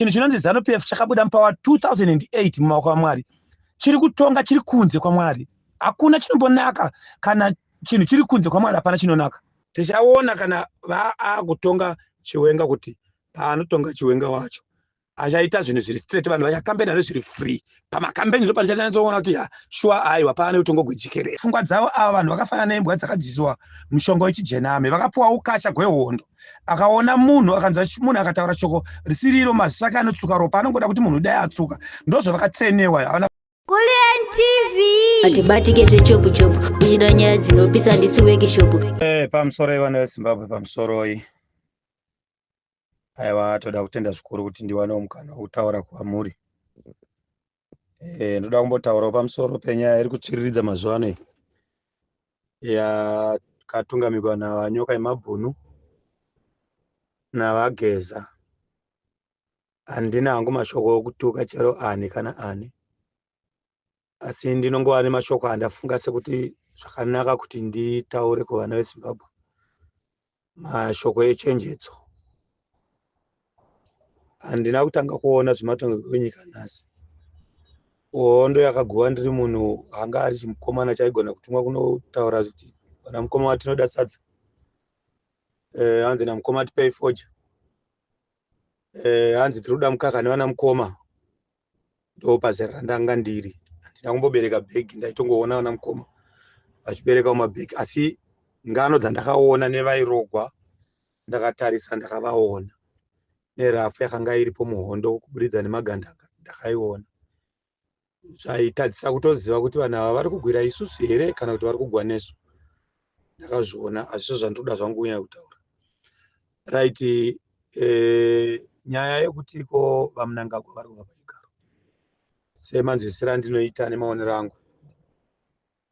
Chinhu chinonzi Zanu PF chakabuda mupower 2008 mumaoko aMwari. Chiri kutonga chiri kunze kwaMwari. Hakuna chinombonaka kana chinhu chiri kunze kwaMwari, hapana chinonaka. Tichaona kana vaakutonga Chiwenga kuti paanotonga Chiwenga wacho achaita zvinhu zviri straight, vanhu vachakambena nezviri free pamakambeni, ndo patichanatsoona kuti ya shuwa, aiwa, paane utongo gwejekerera. Pfungwa dzavo ava vanhu vakafanana nembwa dzakadyisiwa mushonga wechijename, vakapuwa ukasha hwehondo. Akaona munhu, akanzwa munhu akataura shoko risiriro, maziso ake anotsuka ropa, anongoda kuti munhu dai atsuka. Ndozvavakatrenewa, havana. Kulliant TV. Atibatike zvechopu chopu, uchida nyaya dzinopisa, ndisu workshop. Pamusoroi vana veZimbabwe, pamusoroi. Aiwa, toda kutenda zvikuru kuti ndiwanewo mukana wekutaura kwamuri. Ndoda kumbotaurawo pamusoro penyaya iri kutsviriridza mazuva ano iyi, yakatungamirwa naVaNyoka yemabhunu naVaGeza. Handina hangu mashoko okutuka chero ani kana ani, asi ndinongova nemashoko andafunga sekuti zvakanaka kuti nditaure kuvana veZimbabwe, mashoko echenjedzo. Handina kutanga kuona zvematongerwo enyika nhasi. Hondo yakaguva ndiri munhu anga ari chimukomana chaigona kutumwa kunotaura kuti vana mukoma tinoda sadza, hanzi namukoma tipei fodya, hanzi tiri kuda mukaka nevana mukoma. Ndo pazera randanga ndiri. Handina kumbobereka bhegi, ndaitongoona vana mukoma vachiberekawo mabhegi, asi ngano dzandakaona nevairogwa ndakatarisa, ndakavaona nerafu yakanga iripo muhondo kuburidza nemagandanga, ndakaiona. Zvaitadzisa kutoziva kuti vanhu ava vari kugwira isusu here kana kuti vari kugwa nesu. Ndakazviona, hazvisvo zvandinoda zvangu kunyanya kutaura. Right, nyaya yekuti ko VaMnangagwa vari kubva pachigaro, semanzwisiro andinoita nemaonero angu,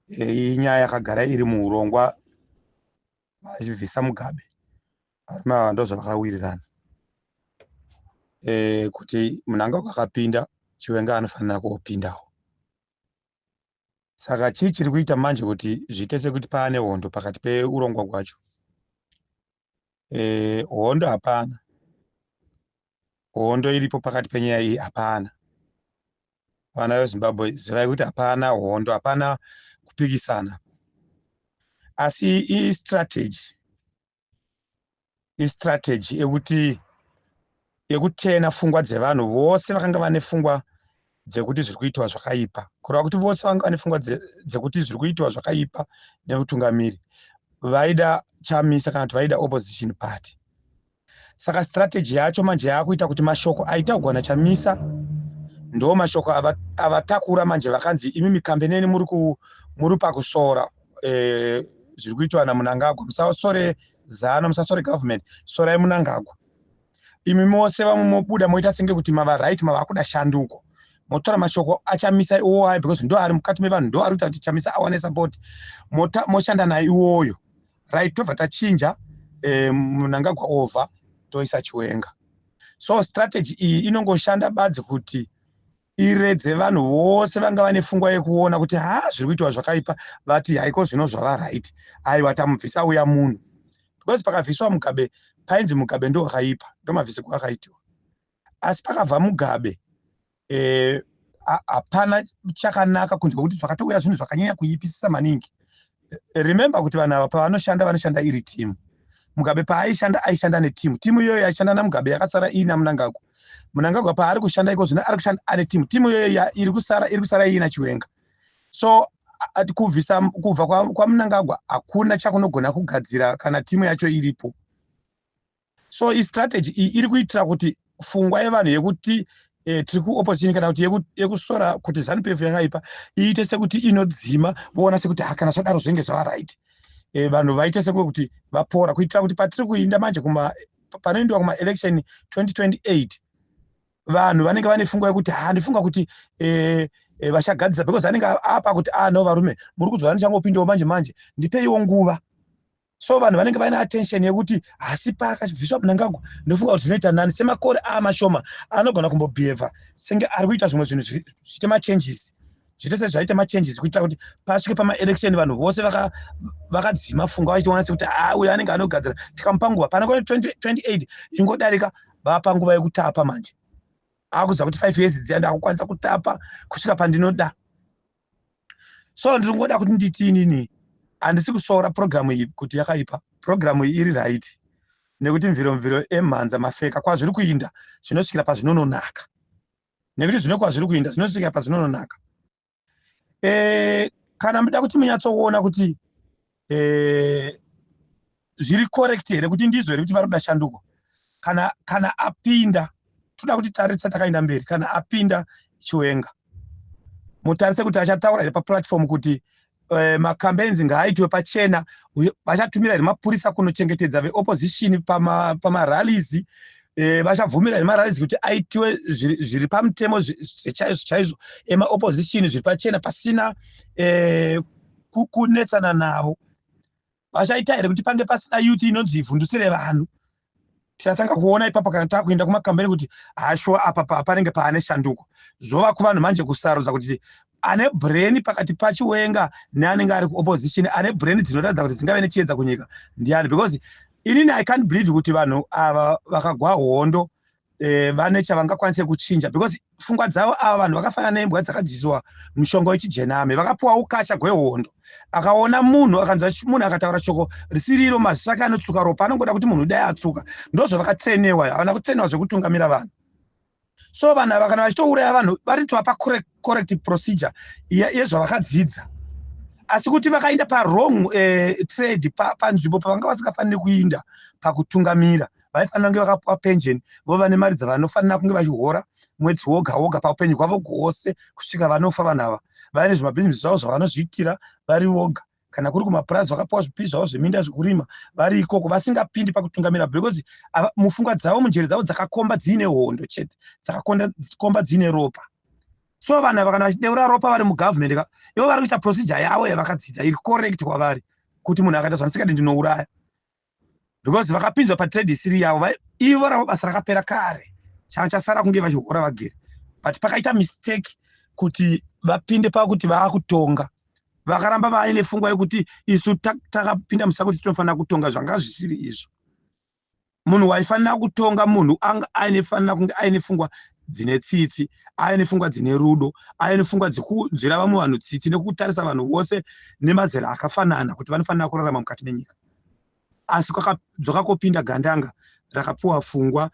inyaya yakagara iri muurongwa. Vachibvisa Mugabe, varume ava ndozvavakawirirana kuti Mnangagwa akapinda, Chiwenga anofanira kuopindawo. Saka chii chiri kuita manje kuti zviite sekuti paane hondo pakati peurongwa hwacho? Hondo hapana, hondo iripo pakati penyaya iyi hapana. Vana veZimbabwe, zivai kuti hapana hondo, hapana kupikisana, asi istrategy, istrategy yekuti yekutena pfungwa dzevanhu vose vakanga vane pfungwa dzekuti zviri kuitwa zvakaipa. Kureva kuti vose vanga vane pfungwa dzekuti zviri kuitwa zvakaipa neutungamiri, vaida Chamisa kana kuti vaida opposition party. Saka strategy yacho manje yaakuita kuti mashoko aitaurwa naChamisa ndo mashoko avatakura manje. Vakanzi, "Imi mikambeneni, muri pakusora zviri kuitwa naMnangagwa. Musasore Zano, musasore government, sorai Mnangagwa. Imi mose vamwe mobuda moita senge kuti mava right, mava kuda shanduko, motora mashoko aChamisa iwowo aya, because ndo ari mukati mevanhu, ndo ari kuita kuti Chamisa awane support. Moshanda naye iwoyo. Right, tobva tachinja Mnangagwa over, toisa Chiwenga." So strategy iyi inongoshanda badzi kuti iredze vanhu vose vanga vane pfungwa yekuona kuti ha, zviri kuitwa zvakaipa, vati haiko zvino zvava right, aiwa, tamubvisa uya munhu. Because pakabviswa Mugabe, painzi Mugabe ndo wakaipa, ndo mabvisiko akaitiwa. Asi pakabva Mugabe, hapana chakanaka kunze kwekuti zvakatouya zvinhu zvakanyanya kuipisisa maningi. Remember kuti vanhu ava pavanoshanda, vanoshanda iri timu. Mugabe paaishanda, aishanda netimu. Timu iyoyo yaishanda naMugabe yakasara iina Mnangagwa. Mnangagwa paari kushanda iko zvino, ari kushanda ane timu. Timu iyoyo iri kusara, iri kusara iina Chiwenga. So kubvisa kubva kwaMnangagwa hakuna chakunogona kugadzira kana timu yacho iripo. So istrategy iyi iri kuitira kuti pfungwa yevanhu yekuti tiri kuopposition kana kuti yekusora kuti ZANU PF yakaipa iite sekuti inodzima, voona sekuti ha, kana zvadaro zvinenge zvava right. Vanhu vaite sekuti vapora, kuitira kuti patiri kuinda manje kuma panoendiwa kumaelection 2028, vanhu vanenge vane pfungwa yekuti ha, ndifunga kuti vachagadzisa, because anenge apa kuti, "Ah no, varume, muri kudzwa, ndichangopindawo manje manje, ndipeiwo nguva." So vanhu vanenge vaine attention yekuti hasi paakabviswa Mnangagwa, ndofunga kuti zvinoita nani. Semakore amashoma anogona kumbobehava senge ari kuita zvimwe zvinhu, zviite machanges, zviite sezvaita machanges, kuitira kuti pasvike pamaelection vanhu vose vakadzima pfungwa, vachiona sekuti a, uyo anenge anogadzira, tikamupa nguva pana kone 2028 ingodarika, vapa nguva yekutapa manje. Akuziva kuti 5 years dziya ndakukwanisa kutapa kusvika pandinoda. So ndiri kungoda kuti nditi inini handisi kusoora purogiramu iyi kuti yakaipa. Purogiramu iyi iri right, nekuti mviro mviro emhanza mafeka kwazviri kuinda zvinosvikira pazvinononaka, nekuti zvino kwazviri kuinda zvinosvikira pazvinononaka. Kana muda kuti munyatsoona kuti zviri correct here, kuti ndizvo here kuti vari kuda shanduko, kana apinda, toda kuti taritsa takaenda mberi. Kana apinda Chiwenga, mutarise kuti achataura here paplatform kuti macampaigns ngaaitwe pachena, vachatumira here mapurisa kunochengetedza veopposition pamarallies, vachabvumira here marallies kuti aitiwe zviri pamutemo chaizvo chaizvo emaopposition, zviri pachena pasina kunetsana navo? Vachaita here kuti pange pasina youth inonzi ivhundusire vanhu? Tichatanga kuona ipapo kana takuenda kumakambeni kuti hashwa apa panenge paane shanduko. Zvova kuvanhu manje kusarudza kuti ane brain pakati paChiwenga neanenge ari kuopposition, ane brain dzinoratidza kuti dzingave nechiedza kunyika ndiani. Because inini I can't believe kuti vanhu ava vakagwa hondo vane chavangakwanise kuchinja, because pfungwa dzavo ava vanhu vakafanana nembwa dzakadyiswa mushonga wechijename, vakapiwa ukasha gwehondo. Akaona munhu, akanzwa munhu akataura shoko risiriro, maziso ake anotsuka ropa, anongoda kuti munhu dai atsuka. Ndozvavakatrainiwa, havana kutrainiwa zvekutungamira vanhu. So vanhu ava kana vachitouraya vanhu, vari tovapa correct procedure yezvavakadzidza, asi kuti vakaenda pawrong trade, panzvimbo pavanga vasingafaniri kuinda pakutungamira. Vaifanira kunge vakapiwa pension, vova nemari dzavanofanira kunge vachihora mwedzi woga woga paupenyu hwavo hwose kusvika vanofa. Vanhu ava vaine zvimabhizinesi zvavo zvavanozviitira vari voga. Kana kuri kumapurazi, vakapiwa zvipi zvavo zveminda zvekurima vari ikoko, vasingapindi pakutungamira, because mupfungwa dzavo, munjere dzavo dzakakomba dziine hondo chete, dzakakomba dziine ropa. So vanhu ava kana vachideura ropa vari mugovernment, ivo vari kuita procedure yavo yavakadzidza iri correct kwavari, kuti munhu akaita zvandisingadi ndinouraya, because vakapinzwa patrade isiri yavo. Ivo ravo basa rakapera kare, changa chasara kunge vachihora vagere. But pakaita mistake kuti vapinde pakuti vaakutonga, vakaramba vaine pfungwa yekuti isu takapinda musango kuti tinofanira kutonga. Zvanga zvisiri izvo. Munhu waifanira kutonga munhu anga ainefanira kunge aine pfungwa dzine tsitsi, aine pfungwa dzine rudo, aine pfungwa dzekunzwira vamwe vanhu tsitsi nekutarisa vanhu vose nemazera akafanana kuti vanofanira kurarama mukati menyika. Asi kwakadzoka kopinda gandanga rakapiwa pfungwa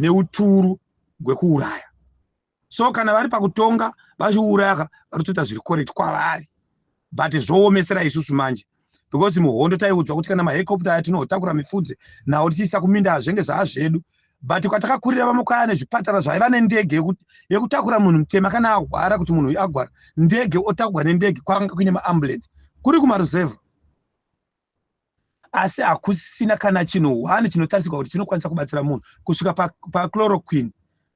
neuturu gwekuuraya. So kana vari pakutonga vachiuraya, vari kutoita zviri correct kwavari, but zvoomesera isusu manje, because muhondo taiudzwa kuti kana mahelicopter aya tinotakura mifudze nawo tichiisa kuminda, zvenge zvaa zvedu. But kwatakakurira, vamwe kwaya nezvipatara zvaiva nendege yekutakura munhu mutema kana agwara, kuti munhu uyu agwara, ndege otakurwa nendege. Kwanga kuine maambulance kuri kumaruzevha, asi hakusina kana chinhu one chinotarisirwa kuti chinokwanisa kubatsira munhu. Kusvika pachloroquine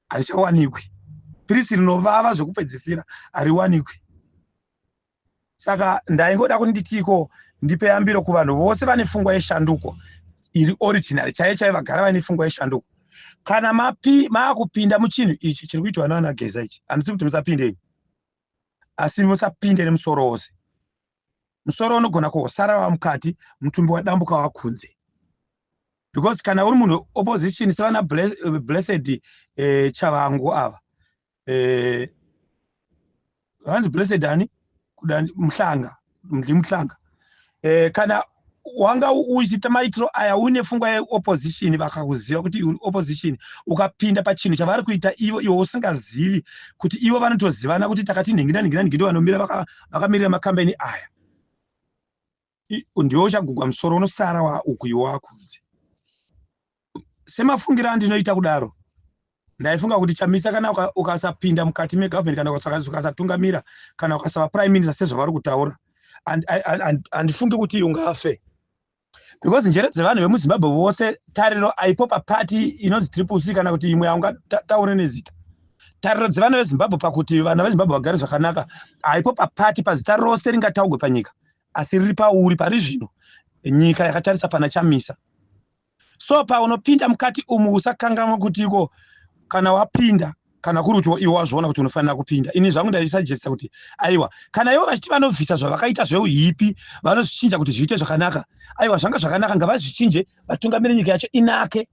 harichawanikwi, pirisi rinovava zvekupedzisira hariwanikwi. Saka ndaingoda kuti nditiko, ndipe yambiro kuvanhu vose vane pfungwa yeshanduko iri original chaiyo chaiyo, vagara vaine pfungwa yeshanduko. Kana maakupinda muchinhu ichi chiri kuitwa navana Geza ichi, handisi kuti musapindei, asi musapinde nemusoro wose. Musoro unogona kuhosara wamukati, mutumbi wadambuka wakunze, because kana uri munhu opposition sevana Blessed Chavangu ava, vanzi Blessed ani, kuda Muhlanga, ndiMuhlanga, kana wanga uchiita maitiro aya uine pfungwa yeopposition, vakakuziva kuti opposition, ukapinda pachinhu chavari kuita ivo, ivo usingazivi kuti ivo vanotozivana kuti takati nhingi nanhingi nanhingi ndo vanomira vakamirira makambeni aya, ndiwe uchagugwa musoro, unosara uku iwe wakunze. Semafungiro andinoita kudaro, ndaifunga kuti Chamisa, kana ukasapinda mukati megovernment, kana ukasatungamira, kana ukasava prime minister sezvavari kutaura, handifungi kuti ungafe, because njere dzevanhu vemuZimbabwe vose, tariro aipo papati inonzi Triple C kana kuti imwe yaungataure nezita. Tariro dzevanhu veZimbabwe pakuti vana veZimbabwe vagare zvakanaka haipo papati pazita rose ringataugwe panyika, asi riri pauri. Pari zvino nyika yakatarisa pana Chamisa. So paunopinda mukati umu, usakanganwa kuti iko kana wapinda, kana kuri kuti iwe wazviona kuti unofanira kupinda, ini zvangu ndaisuggesta kuti aiwa, kana ivo vachiti vanobvisa zvavakaita zveuipi, vanozvichinja kuti zviite zvakanaka, aiwa, zvanga zvakanaka, ngavazvichinje, vatungamire nyika yacho inake.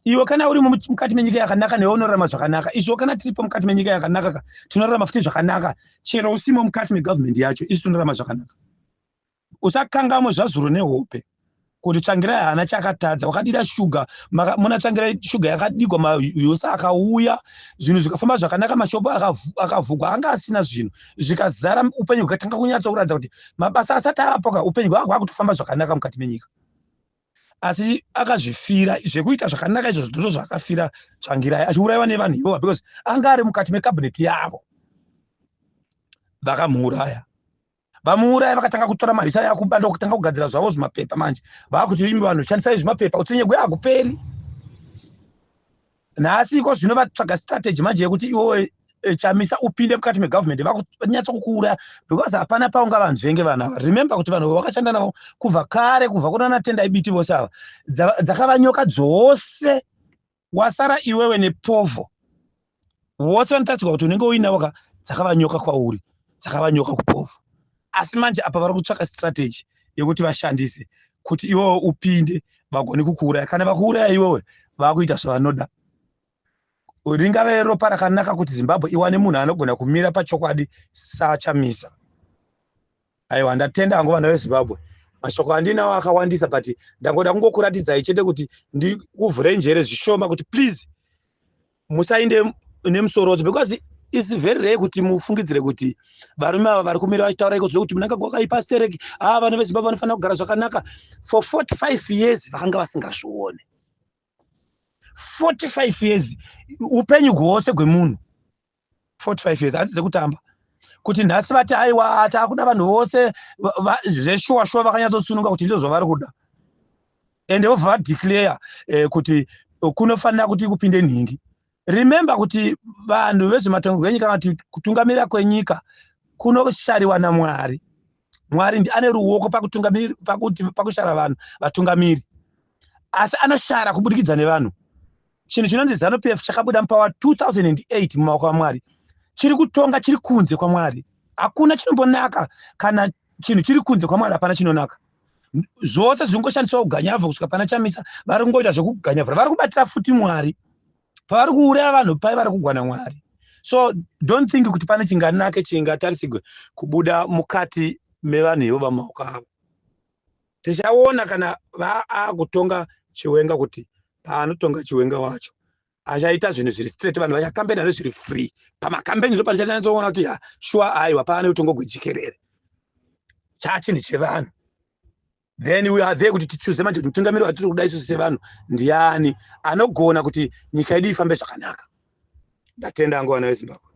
Iwe kana uri mukati menyika yakanaka, newe unorarama zvakanaka. Isuwo kana tiripo mukati menyika yakanaka ka, tinorarama futi zvakanaka. Chero usimo mukati megavhumendi yacho, isu tinorarama zvakanaka. Usakangamwe zvazuro nehope kuti Tsvangirai haana chaakatadza. Wakadira shuga muna Tsvangirai, shuga yakadigwa, mayosa akauya, zvinhu zvikafamba zvakanaka, mashopu akavhugwa, anga asina zvinhu zvikazara, upenyu hukatanga kunyatsa kuratidza kuti mabasa asati avapoka, upenyu hwanga hwakutofamba zvakanaka mukati menyika. Asi akazvifira zvekuita zvakanaka izvozvo, ndizvo zvaakafira Tsvangirai, achiurayiwa nevanhu ivova, because anga ari mukati mekabhineti yavo. Vakamuuraya, vamuuraya, vakatanga kutora mahisa yakuba, ndokutanga kugadzira zvavo zvimapepa. Manje vakuti, "Imi vanhu, shandisai zvimapepa." Utsinye hakuperi. Nhasi iko zvino vatsvaga strategy manje yekuti iwowe Chamisa upinde mukati megavhumendi, vakunyatsa kukuuraya, because hapana paunga vanzvenge vanhu ava. Remember kuti vanhu vakashanda navo kubva kare, kubva kuna Tendai Biti, vose ava dzakava nyoka dzose. Wasara iwewe nepovho. Vose vanotarisirwa kuti unenge uinavo ka, dzakava nyoka kwauri, dzakava nyoka kupovho. Asi manje apa vari kutsvaka strategy yekuti vashandise kuti iwewe upinde, vagone kukuuraya. Kana vakuuraya iwewe, vakuita zvavanoda. Ringave ropa rakanaka kuti Zimbabwe iwane munhu anogona kumira pachokwadi saChamisa. Aiwa, ndatenda hangu, vana veZimbabwe. Mashoko andinawo akawandisa, but ndangoda kungokuratidzai chete kuti ndikuvhurei njere zvishoma, kuti please musainde nemusoro, because it's very rare kuti mufungidzire kuti varume ava vari kumira vachitaura iko zvekuti Mnangagwa wakaipa stereki, a vanhu veZimbabwe vanofanira kugara zvakanaka. For 45 years vakanga vasingazvioni. 45 years, upenyu hwose hwemunhu, 45 years handisi dzekutamba. Kuti nhasi vati, "Aiwa, taakuda vanhu vose zveshuwa shuwa," vakanyatsosununga kuti ndizvo zvavari kuda, ende vobva vadeclare kuti kunofanira kuti kupinde nhingi. Remember kuti vanhu vezvematongerwo enyika, kana kuti kutungamira kwenyika, kunoshariwa naMwari. Mwari ndi ane ruoko pakuti pakushara vanhu vatungamiri, asi anoshara kubudikidza nevanhu. Chinhu chinonzi ZANU PF chakabuda mupower 2008 mumaoko aMwari, chiri kutonga chiri kunze kwaMwari. Hakuna chinombonaka kana chinhu chiri kunze kwaMwari, hapana chinonaka. Zvose zviri kungoshandiswa kuganyavha kusvika pana Chamisa. Vari kungoita zvekuganyavhura, vari kubatira futi Mwari. Pavari kuuraya vanhu pai, vari kugwana Mwari. So don't think kuti pane chinganake chingatarisirwe kubuda mukati mevanhu ivo vamaoko avo. Tichaona kana vaakutonga Chiwenga, kuti paanotonga Chiwenga wacho achaita zvinhu zviri straight, vanhu vachakambena nezviri free pamakambeni. Ndo patichatanyatsoona kuti ya sure, aiwa, paane utongo gwejikerere, chaachinhu chevanhu. Then we are there kuti tichuze manje kuti mutungamiri watiri kuda isusu sevanhu ndiani anogona kuti nyika yedu ifambe zvakanaka. Ndatenda hangu, vana veZimbabwe.